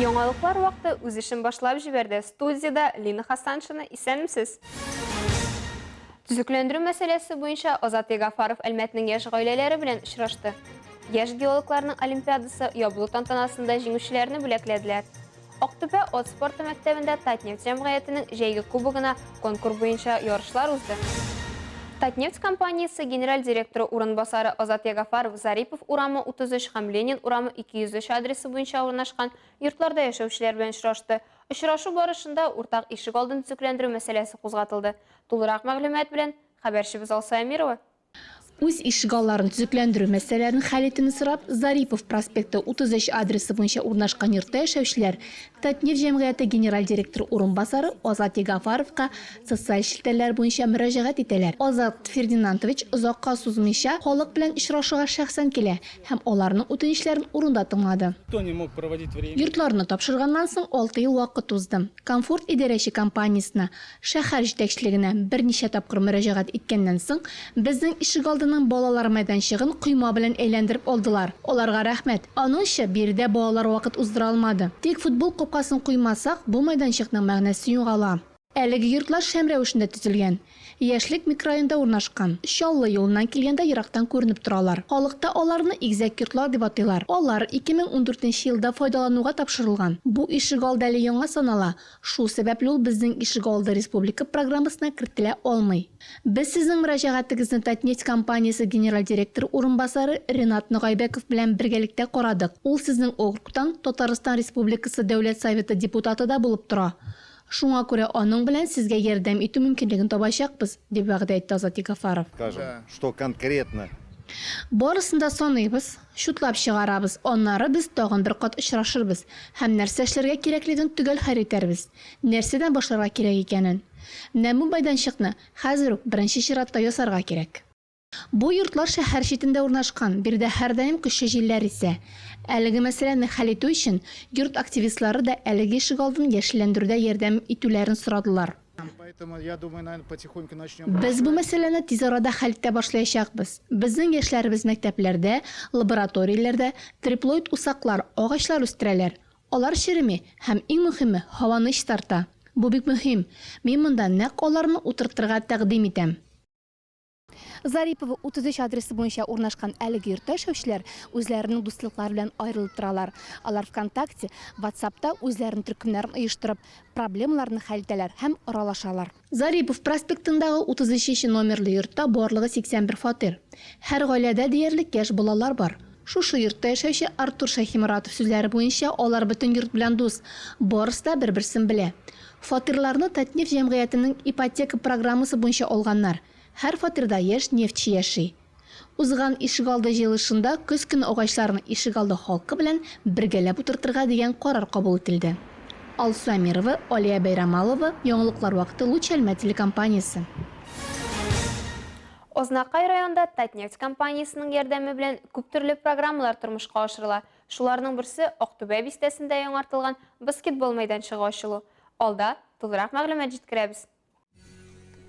Яңалыклар вакыты үз эшен башлап җибәрде. Студиядә Лина Хасаншина, исәнмесез. Төзекләндерү мәсьәләсе буенча Азат Ягафаров Әлмәтнең яшь гаиләләре белән очрашты. Яшь геологларның олимпиадасы ябылу тантанасында җиңүчеләрне бүләкләделәр. Актүбә ат спорты мәктәбендә Татнефть җәмгыятенең җәйге кубогына конкур буенча ярышлар узды. Татнефть компаниясе генераль директоры урынбасары Азат Ягафаров Зарипов урамы 33 һәм Ленин урамы 203 адресы буенча урнашкан йортларда яшәүчеләр белән очрашты. Очрашу барышында уртак ишек алдын төзекләндерү мәсьәләсе кузгатылды. Тулырак мәгълүмат белән хәбәрчебез Алсу Әмирова. Үз ишегалларын төзекләндерү мәсьәләләрен хәл итүне сорап, Зарипов проспекты 33 адресы буенча урнашкан йортта яшәүчеләр Татнефть җәмгыяте генераль директоры урынбасары Азат Ягафаровка социаль челтәрләр буенча мөрәҗәгать итәләр. Азат Фердинантович озакка сузмыйча, халык белән очрашуга шәхсән килә һәм аларның үтенечләрен урында тыңлады. Йортларны тапшырганнан соң алты ел вакыт узды. Комфорт идарәче компаниясенә Шәһәр җитәкчелегенә берничә тапкыр мөрәҗәгать иткәннән соң, безнең ишегалдының балалар мәйданчыгын койма белән әйләндереп алдылар. Аларга рәхмәт. Аныңча, биредә балалар вакыт уздыра алмады. Тик футбол капкасын куймасак, бу мәйданчыкның мәгънәсе югала. Әлеге йортлар шәм рәвешендә төзелгән. Яшьлек микрорайонда урнашкан. Чаллы юлыннан килгәндә ерактан күренеп торалар. Халыкта аларны игезәк йортлар дип атыйлар. Алар 2014 нче елда файдалануга тапшырылган. Бу ишегалды әле яңа санала. Шул сәбәпле ул безнең Ишегалды республика программасына кертелә алмый. Без сезнең мөрәҗәгатегезне Татнефть компаниясе генераль директоры урынбасары Ренат Ногайбәков белән бергәлектә карадык. Ул сезнең округтан Татарстан Республикасы Дәүләт Советы депутаты да булып тора. Шуңа күрә аның белән сезгә ярдәм итү мөмкинлеген табачакбыз, дип вәгъдә итте Азат Ягафаров. Скажем, что конкретно. Барысын да саныйбыз. Чутлап чыгарабыз, аннары без тагын бер кат очрашырбыз һәм нәрсә эшләргә кирәклеген төгәл хәл итәрбез, нәрсәдән башларга кирәк икәнен. Менә бу мәйданчыкны хәзер үк беренче чиратта ясарга кирәк. Бу йортлар шәһәр читендә урнашкан, биредә һәрдаим көчле җилләр исә. Әлеге мәсьәләне хәл итү өчен, йорт активистлары да әлеге ишегалдын яшелләндерүдә ярдәм итүләрен сорадылар. Без бу мәсьәләне тиз арада хәл итә башлаячакбыз. Безнең яшьләребез мәктәпләрдә, лабораторияләрдә триплоид усаклар, агачлар үстерәләр. Алар череми һәм, иң мөхиме, һаваны чистарта. Бу бик мөһим. Мин монда нәкъ аларны утыртырга тәкъдим итәм. Зарипова 33 адресы буенча урнашкан әлеге йортта яшәүчеләр үзләренең дуслыклары белән аерылып торалар. Алар ВКонтакте, Ватсапта үзләренең төркемнәрен оештырып, проблемаларны хәл итәләр һәм аралашалар. Зарипов проспектындагы 33 нче номерлы йортта барлыгы 81 фатир. Һәр гаиләдә диярлек яшь балалар бар. Шушы йортта яшәүче Артур Шәйхиморатов сүзләре буенча, алар бөтен йорт белән дус, барысы да бер-берсен белә. Фатирларны Татнефть җәмгыятенең ипотека программасы буенча алганнар. Һәр фатирда яшь нефтьче яши. Узган ишегалды җыелышында көз көне агачларны ишегалды халкы белән бергәләп утыртырга дигән карар кабул ителде. Алсу Әмирова, Алия Бәйрамалова, Яңалыклар вакыты Луч Әлмәт телекомпаниясе. Азнакай районында Татнефть компаниясенең ярдәме белән күптөрле программалар тормышка ашырыла. Шуларның берсе, Актүбә бистәсендә яңартылган баскетбол мәйданчыгы ачылу. Алда тулырак мәгълүмат җиткерәбез.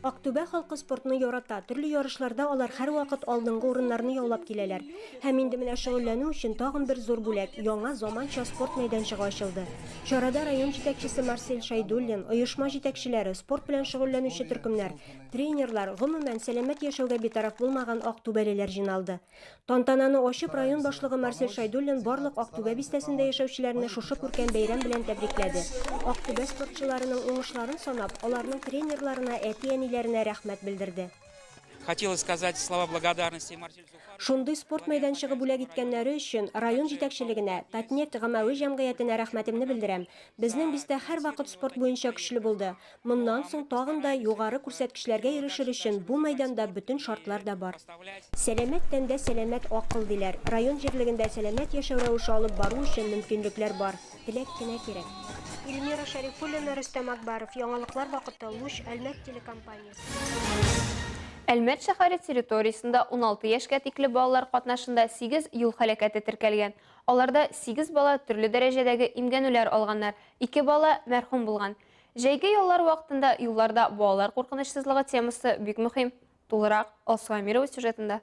Актүбә халкы спортны ярата, төрле ярышларда алар һәрвакыт алдынгы урыннарны яулап киләләр. Һәм инде менә шөгыльләнү өчен тагын бер зур бүләк, яңа заманча спорт мәйданчыгы ачылды. Чарада район җитәкчесе Марсель Шәйдуллин, оешма җитәкчеләре, спорт белән шөгыльләнүче төркемнәр, тренерлар, гомумән, сәламәт яшәүгә битараф булмаган актүбәлеләр җыйналды. Тантананы ачып, район башлыгы Марсель Шәйдуллин барлык Актүбә бистәсендә яшәүчеләрне шушы күркәм бәйрәм белән тәбрикләде. Актүбә спортчыларының уңышларын санап, аларның тренерларына, әти-әниләренә рәхмәт белдерде. Хотелось сказать слова благодарности Марселю Зуфаровичу. Шундый спорт мәйданчыгы бүләк иткәннәре өчен район җитәкчелегенә, Татнефть гамәви җәмгыятенә рәхмәтемне белдерәм. Безнең бистә һәрвакыт спорт буенча көчле булды. Моннан соң тагын да югары күрсәткечләргә ирешер өчен бу мәйданда бөтен шартлар да бар. Сәламәт тәндә сәламәт акыл, диләр. Район җирлегендә сәламәт яшәү рәвеше алып бару өчен мөмкинлекләр бар. Теләк кенә кирәк. Эльмира Шәрифуллина, Рөстәм Акбаров, Яңалыклар вакыты, Луч, Әлмәт телекомпаниясе. Әлмәт шәһәре территориясендә 16 яшькә тикле балалар катнашында сигез юл һәлакәте теркәлгән. Аларда сигез бала төрле дәрәҗәдәге имгәнүләр алганнар, ике бала мәрхүм булган. Җәйге яллар вакытында юлларда балалар куркынычсызлыгы темасы бик мөһим. Тулырак Алсу Әмирова сюжетында.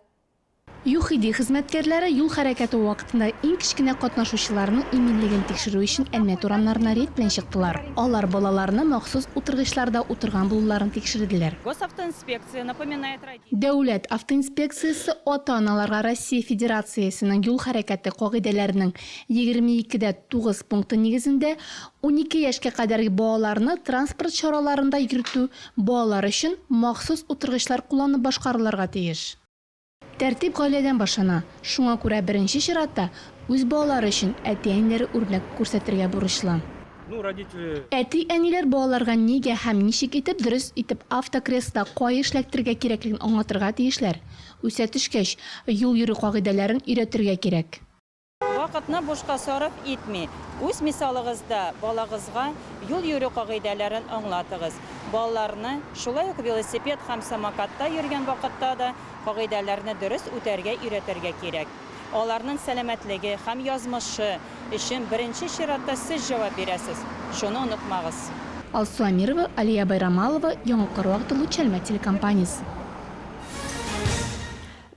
ЮХИДИ хезмәткәрләре юл хәрәкәте вакытында иң кечкенә катнашучыларның иминлеген тикшерү өчен Әлмәт урамнарына рейд белән чыктылар. Алар балаларны махсус утыргычларда утырган булуларын тикшерделәр. Госавтоинспекция напоминает родителям. Дәүләт автоинспекциясе ата-аналарга Россия Федерациясенең юл хәрәкәте кагыйдәләренең 22 дә 9 пункты нигезендә 12 яшькә кадәрге балаларны транспорт чараларында йөртү балалар өчен махсус утыргычлар кулланып башкарылырга тиеш. Тәртип гаиләдән башлана. Шуңа күрә беренче чиратта үз балалары өчен әти-әниләре үрнәк күрсәтергә бурычлы. Әти-әниләр балаларга нигә һәм ничек итеп дөрес итеп автокреслода каеш эләктерергә кирәклеген аңлатырга тиешләр. Үсә төшкәч, юл йөрү кагыйдәләрен өйрәтергә кирәк. Вакытны бушка сарыф итми, үз мисалыгызда балагызга юл йөрү кагыйдәләрен аңлатыгыз. Балаларны, шулай ук велосипед һәм самокатта йөргән вакытта да кагыйдәләрне дөрес үтәргә өйрәтергә кирәк. Аларның сәламәтлеге һәм язмышы өчен беренче чиратта сез җавап бирәсез, шуны онытмагыз. Алсу Әмирова, Алия Байрамалова, Яңалыклар вакыты, Луч Әлмәт телекомпаниясе.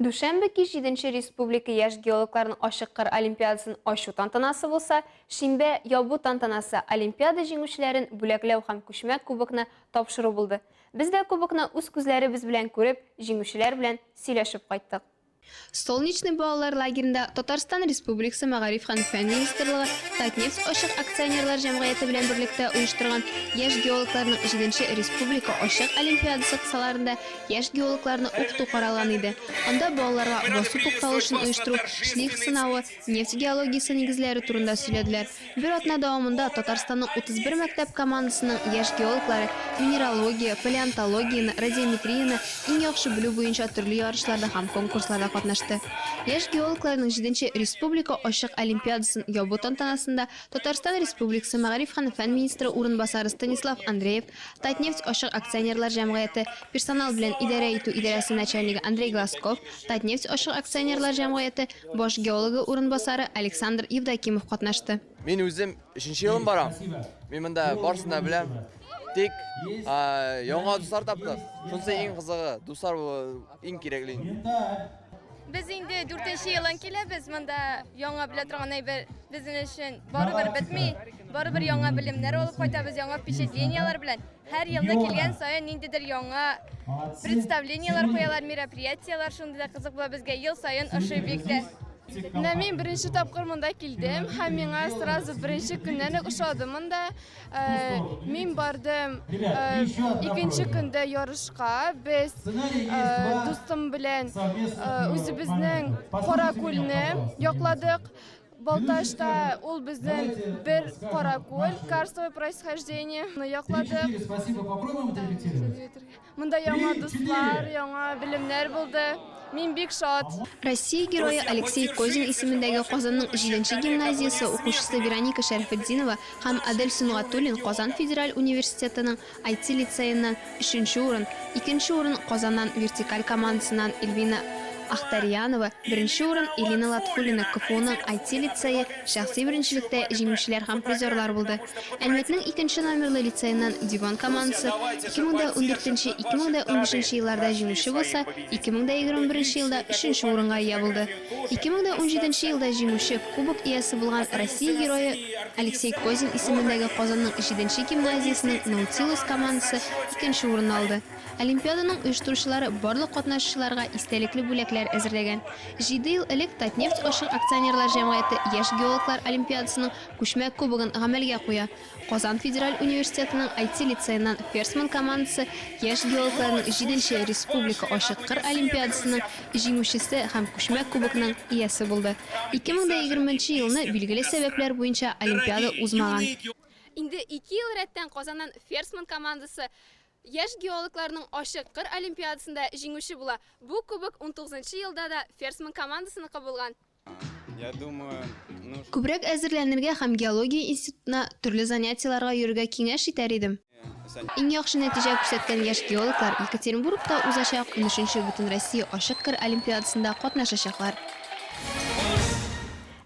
Дүшәмбе кич җиденче республика яшь геологларының ачык кыр олимпиадасын ачу тантанасы булса, шимбә, ябу тантанасы, олимпиада җиңүчеләрен бүләкләү һәм күчмә кубокны тапшыру булды. Без дә кубокны үз күзләребез белән күреп, җиңүчеләр белән сөйләшеп кайттык. Солнечный балалар лагеренда Татарстан Республикасы Мәгариф һәм фән министрлыгы Татнефть ачык акционерлар җәмгыяте белән берлектә оештырган яшь геологларның җиденче республика ачык олимпиадасы кысаларында Яшь геологларны укыту каралган иде. Анда балаларга басу тукталышын оештыру, шлих сынавы, нефть геологиясе нигезләре турында сөйләделәр. Бер атна дәвамында Татарстанның 31 мәктәп командасының яшь геологлары минералогия, палеонтологияне, радиометрияне иң яхшы белү буенча төрле ярышларда һәм конкурсларда катнашты. Яшь геологларның җиденче республика ачык олимпиадасын ябу тантанасында Татарстан Республикасы мәгариф һәм фән министры урынбасары Станислав Андреев, Татнефть ачык акционерлар җәмгыяте персонал белән идарә итү идарәсе начальнигы Андрей Глазков, Татнефть ачык акционерлар җәмгыяте баш геологы урынбасары Александр Евдокимов катнашты. Мин үзем өченче елым барам. Мин монда барысын да беләм. Тик яңа дуслар таптык. Шунысы иң кызыгы, дуслар иң кирәкле инде. Без инде дүртенче елын киләбез монда яңа белә торган әйбер безнең өчен барыбер бетми. Барыбер яңа белемнәр алып кайтабыз, яңа впечатлениеләр белән. Һәр елны килгән саен ниндидер яңа представлениеләр куялар, мероприятиеләр шундый да кызык була безгә ел саен ошый бик тә. Менә мин беренче тапкыр монда килдем һәм миңа сразу беренче көннән үк ошады монда. Э, мин бардым э, икенче көндә ярышка. Без э, дустым белән үзебезнең Каракүлне якладык. Балтачта ул безнең бер Каракүл, карстовое происхождение. Якладык. Монда яңа дуслар, яңа белемнәр булды. Мин бик шат. Россия Герое Алексей Козин исемендәге Казанның җиденче гимназиясе укучысы Вероника Шәрәфетдинова һәм Адель Сөнгатуллин Казан федераль университетының IT-лицееннан өченче урын, икенче урын Казаннан Вертикаль командасыннан Эльвина Ахтарьянова, беренче урын Элина Латфуллина КФУның IT-лицее шәхси беренчелектә җиңүчеләр һәм призерлар булды. Әлмәтнең икенче номерлы лицееннан Диван командасы 2014 2015 елларда җиңүче булса, 2021 елда өченче урынга ия булды. 2017 елда җиңүче, кубок иясе булган Россия Герое Алексей Козин исемендәге Казанның җиденче гимназиясенең Наутилус командасы икенче урынны алды. Олимпиаданың оештыручылары барлык катнашучыларга истәлекле бүләкләр әзерләгән. Җиде ел элек Татнефть ачык акционерлар җәмгыяте Яшь геологлар олимпиадасының Күчмә кубогын гамәлгә куя. Казан федераль университетының IT-лицееннан Ферсман командасы яшь геологларның җиденче республика ачык кыр олимпиадасының җиңүчесе һәм күчмә кубокның иясе булды. 2020 нче елны билгеле сәбәпләр буенча олимпиада узмаган. Инде ике ел рәттән Казаннан Ферсман командасы яшь геологларның ачык кыр олимпиадасында җиңүче була. Бу кубок унтугызынчы елда да Ферсман командасыныкы булган. Күбрәк әзерләнергә һәм геология институтына төрле занятиеләргә йөрергә киңәш итәр идем. Иң яхшы нәтиҗә күрсәткән яшь геологлар Екатеринбургта узачак унөченче Бөтенроссия ачык кыр олимпиадасында катнашачаклар.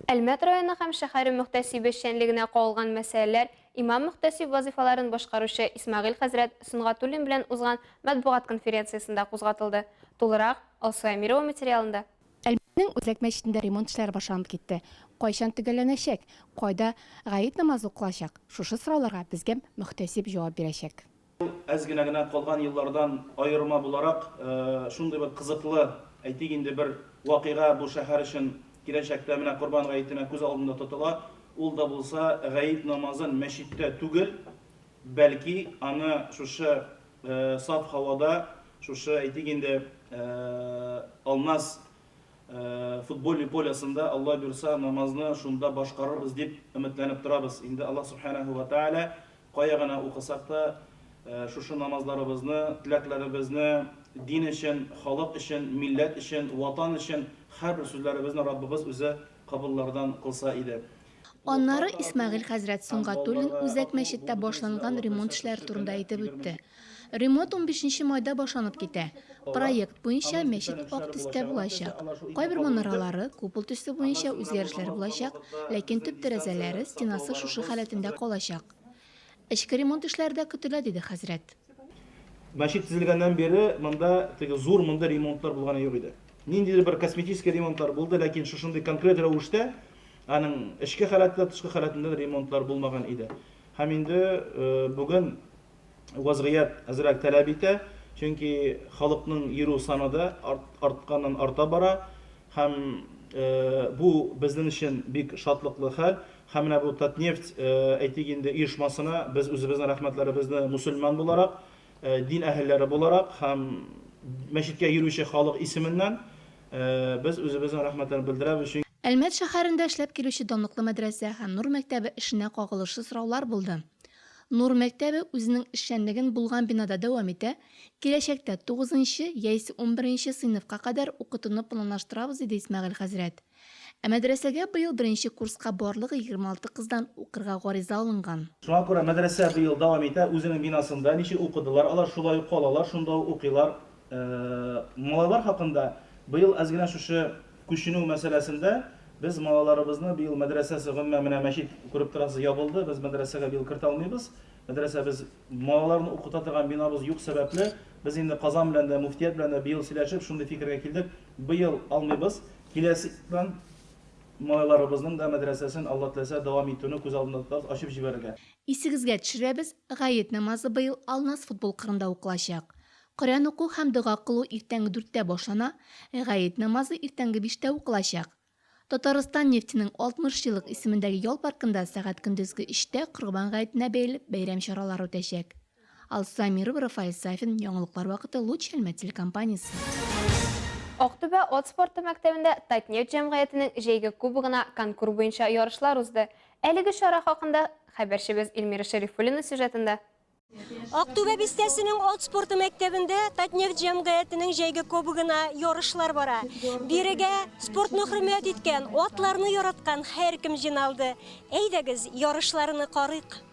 Әлмәт районы һәм шәһәре мөхтәсибе эшчәнлегенә кагылган мәсьәләләр имам-мөхтәсиб вазыйфаларын башкаручы Исмәгыйль хәзрәт Сөнгатуллин белән узган матбугат конференциясендә кузгатылды. Тулырак, Алсу Әмирова материалында. Нең үзәк мәчетендә ремонт эшләре башланып китте. Кайчан төгәлләнәчәк? Кайда гает намазы укылачак? Шушы сорауларга безгә мөхтәсиб җавап бирәчәк. Әз генә генә калган еллардан аерма буларак, шундый бер кызыклы, әйтик инде, бер вакыйга бу шәһәр өчен киләчәктә менә Корбан гаетенә күз алдында тотыла. Ул да булса гает намазын мәчеттә түгел, бәлки аны шушы саф һавада, шушы, әйтик инде, Алмаз футбольный полясында, Алла бирса, намазны шунда башкарырбыз дип өметләнеп торабыз. Инде Аллаһ Сүбхәнәһү вә Тәгалә кая гына укысак та, шушы намазларыбызны, теләкләребезне дин өчен, халык өчен, милләт өчен, Ватан өчен һәрбер сүзләребезне Раббыбыз үзе кабуллардан кылса иде. Аннары Исмәгыйль хәзрәт Сөнгатуллин үзәк мәчеттә башланган ремонт эшләре турында әйтеп үтте. Ремонт унбишенче майда башланып китә. Проект буенча мәчет ак төстә булачак. Кайбер манаралары, купол төсе буенча үзгәрешләр булачак, ләкин төп тәрәзәләре, стенасы шушы халәтендә калачак. Эчке ремонт эшләре дә көтелә, диде хәзрәт. Мәчет төзелгәннән бире монда теге зур мондый ремонтлар булганы юк иде. Ниндидер бер косметический ремонтлар булды, ләкин шушындый конкрет рәвештә аның эчке халәте дә, тышкы халәтендә дә ремонтлар булмаган иде. Һәм инде бүген вазгыять әзрәк таләп итә, чөнки халыкның йөрү саны да артканнан арта бара һәм бу безнең өчен бик шатлыклы хәл. Һәм менә бу Татнефть, әйтик инде, оешмасына без үзебезнең рәхмәтләребезне мусульман буларак, дин әһелләре буларак һәм мәчеткә йөрүче халык исеменнән без үзебезнең рәхмәтләрне белдерәбез. Әлмәт шәһәрендә эшләп килүче данлыклы мәдрәсә һәм Нур мәктәбе эшенә кагылышлы сораулар булды. Нур мәктәбе үзенең эшчәнлеген булган бинада дәвам итә, киләчәктә тугызынчы яисә унберенче сыйныфка кадәр укытуны планлаштырабыз, диде Исмәгыйль хәзрәт. Ә мәдрәсәгә быел беренче курска барлыгы 26 кыздан укырга гариза алынган. Шуңа күрә мәдрәсә быел дәвам итә, үзенең бинасында ничек укыдылар, алар шулай ук калалар, шунда ук укыйлар. Малайлар хакында быел әз генә шушы күченү мәсьәләсендә без малайларыбызны быел мәдрәсәсе гомумән менә мәчет күреп торасыз ябылды, без мәдрәсәгә быел кертә алмыйбыз. Мәдрәсәбез малайларны укыта торган бинабыз юк сәбәпле, без инде Казан белән дә, мөфтият белән дә быел сөйләшеп шундый фикергә килдек, быел алмыйбыз, киләсе елдан малайларыбызның да мәдрәсәсен, Алла теләсә, дәвам итүне күз алдында тотабыз, ачып җибәрергә. Исегезгә төшерәбез, гает намазы быел Алнас футбол кырында укылачак. Коръән уку һәм дога кылу иртәнге дүрттә башлана, гает намазы иртәнге биштә укылачак. Татарстан нефтенең 60 еллык исемендәге ял паркында сәгать көндезге өчтә Корбан гаетенә бәйле бәйрәм чаралары үтәчәк. Алсу Әмирова, Рафаэль Сафин, Яңалыклар вакыты, Луч Әлмәт телекомпаниясе. Актүбә ат спорты мәктәбендә Татнефть җәмгыятенең җәйге кубогына конкур буенча ярышлар узды. Әлеге чара хакында хәбәрчебез Эльмира Шәрифуллина сюжетында. Актүбә бистәсенең ат спорты мәктәбендә Татнефть җәмгыятенең җәйге кубогына ярышлар бара. Бирегә спортны хөрмәт иткән, атларны яраткан һәркем җыйналды. Әйдәгез, ярышларны карыйк.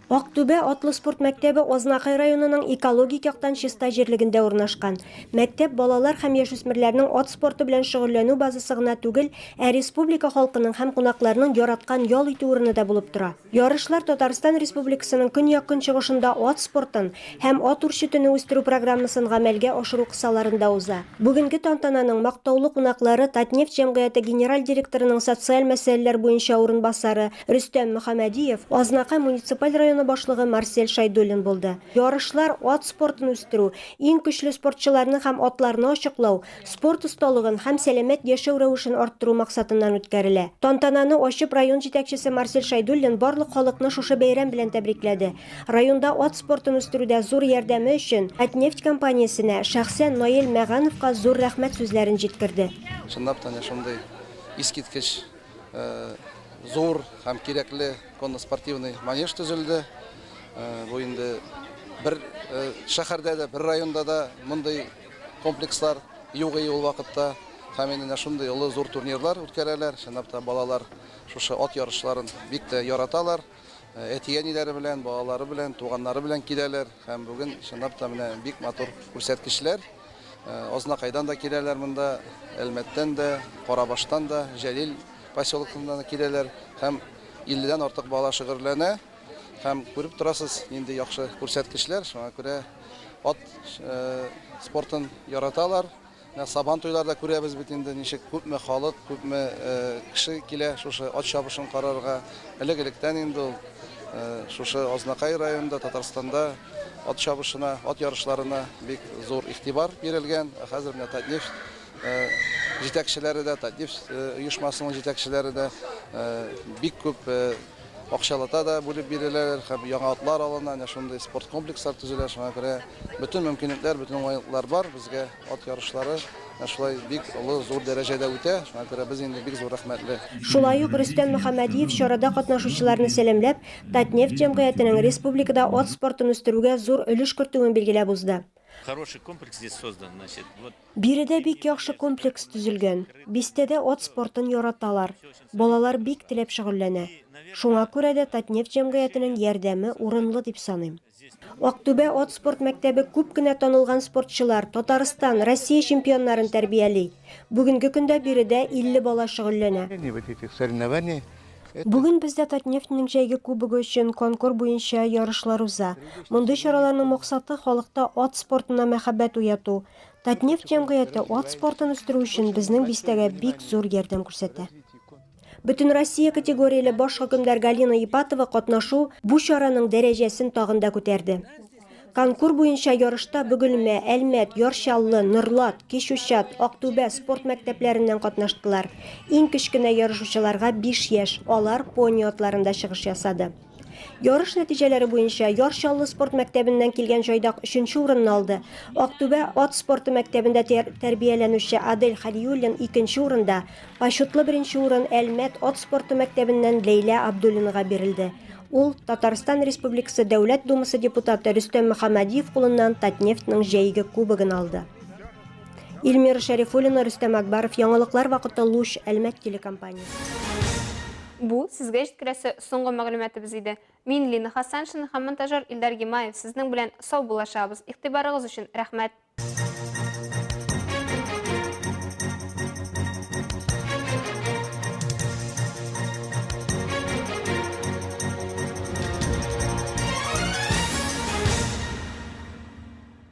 Актүбә атлы спорт мәктәбе Азнакай районының экологик яктан чиста җирлегендә урнашкан. Мәктәп балалар һәм яшүсмерләрнең ат спорты белән шөгыльләнү базасы гына түгел, ә республика халкының һәм кунакларның яраткан ял итү урыны да булып тора. Ярышлар Татарстан Республикасының көньяк-көнчыгышында ат спортын һәм ат үрчетүне үстерү программасын гамәлгә ашыру кысаларында уза. Бүгенге тантананың мактаулы кунаклары Татнефть җәмгыяте генераль директорының социаль мәсьәләләр буенча урынбасары Рөстәм Мөхәммәдиев, Азнакай муниципаль районы башлыгы Марсель Шәйдуллин булды. Ярышлар ат спортын үстерү, иң көчле спортчыларны һәм атларны ачыклау, спорт осталыгын һәм сәламәт яшәү рәвешен арттыру максатыннан үткәрелә. Тантананы ачып район җитәкчесе Марсель Шәйдуллин барлык халыкны шушы бәйрәм белән тәбрикләде. Районда ат спортын үстерүдә зур ярдәме өчен Татнефть компаниясенә, шәхсән Наил Мәгановка зур рәхмәт сүзләрен җиткерде. Чынлап та, әнә шундый искиткеч зур һәм кирәкле конно-спортивный манеж төзелде. Бу инде бер шәһәрдә дә, бер районда да мондый комплекслар юк иде ул вакытта. Һәм инде менә шундый олы зур турнирлар үткәрәләр. Чынлап та балалар шушы ат ярышларын бик тә яраталар. Әти-әниләре белән, балалары белән, туганнары белән киләләр. Һәм бүген чынлап та менә бик матур күрсәткечләр. Азнакайдан да киләләр монда, Әлмәттән дә, Карабаштан да, Җәлил поселогыннан да киләләр. Һәм 50-дән артык бала шөгырьләнә. Һәм күреп торасыз, нинди яхшы күрсәткечләр. Шуңа күрә ат спортын яраталар. Менә Сабан туйларда күрәбез бит инде, ничек күпме халык, күпме кеше килә шушы ат чабышын карарга. Элек-электән инде ул шушы Азнакай районында, Татарстанда ат чабышына, ат ярышларына бик зур игътибар бирелгән. Ә хәзер менә Татнефть җитәкчеләре дә, Татнефть оешмасының җитәкчеләре дә бик күп акчалата да бүлеп биреләләр һәм яңа атлар алына, әнә шундый спорт комплекслар төзелә. Шуңа күрә бөтен мөмкинлекләр, бөтен уңайлыклар бар. Безгә ат ярышлары әнә шулай бик олы, зур дәрәҗәдә үтә. Шуңа күрә без инде бик зур рәхмәтле. Шулай ук Рөстәм Мөхәммәдиев чарада катнашучыларны сәламләп, Татнефть җәмгыятенең республикада ат спортын үстерүгә зур өлеш кертүен билгеләп узды. Хороший комплекс здесь создан, значит, вот. Биредә бик яхшы комплекс төзелгән. Бистәдә ат спортын яраталар. Балалар бик теләп шөгыльләнә. Шуңа күрә дә Татнефть җәмгыятенең ярдәме урынлы дип саныйм. Актүбә ат спорт мәктәбе күп кенә танылган спортчылар, Татарстан, Россия чемпионнарын тәрбияли. Бүгенге көндә биредә 50 бала шөгыльләнә. Бүген бездә Татнефтьнең җәйге кубогы өчен конкур буенча ярышлар уза. Мондый чараларның максаты, халыкта ат спортына мәхәббәт уяту. Татнефть җәмгыяте ат спортын үстерү өчен безнең бистәгә бик зур ярдәм күрсәтә. Бөтенроссия категорияле баш хөкемдар Галина Ипатова катнашу бу чараның дәрәҗәсен тагын да күтәрде. Конкур буенча ярышта Бөгелмә, Әлмәт, Яр Чаллы, Норлат, Кичүчат, Актүбә спорт мәктәпләреннән катнаштылар. Иң кечкенә ярышучыларга биш яшь, алар пони атларында чыгыш ясады. Ярыш нәтиҗәләре буенча Яр Чаллы спорт мәктәбеннән килгән җайдак өченче урынны алды. Актүбә ат спорты мәктәбендә тәрбияләнүче Адель Хәлиуллин икенче урында, почетлы беренче урын Әлмәт ат спорты мәктәбеннән Ләйлә Абдуллинага бирелде. Ул Татарстан Республикасы Дәүләт Думасы депутаты Рөстәм Мөхәммәдиев кулыннан Татнефтьнең җәйге кубогын алды. Эльмира Шәрифуллина, Рөстәм Акбаров, Яңалыклар вакыты, Луч, Әлмәт телекомпаниясе. Бу, сезгә җиткерәсе соңгы мәгълүматыбыз иде. Мин, Лина Хәсәншина һәм монтажер Илдар Гимаев сезнең белән саубуллашабыз. Игътибарыгыз өчен рәхмәт.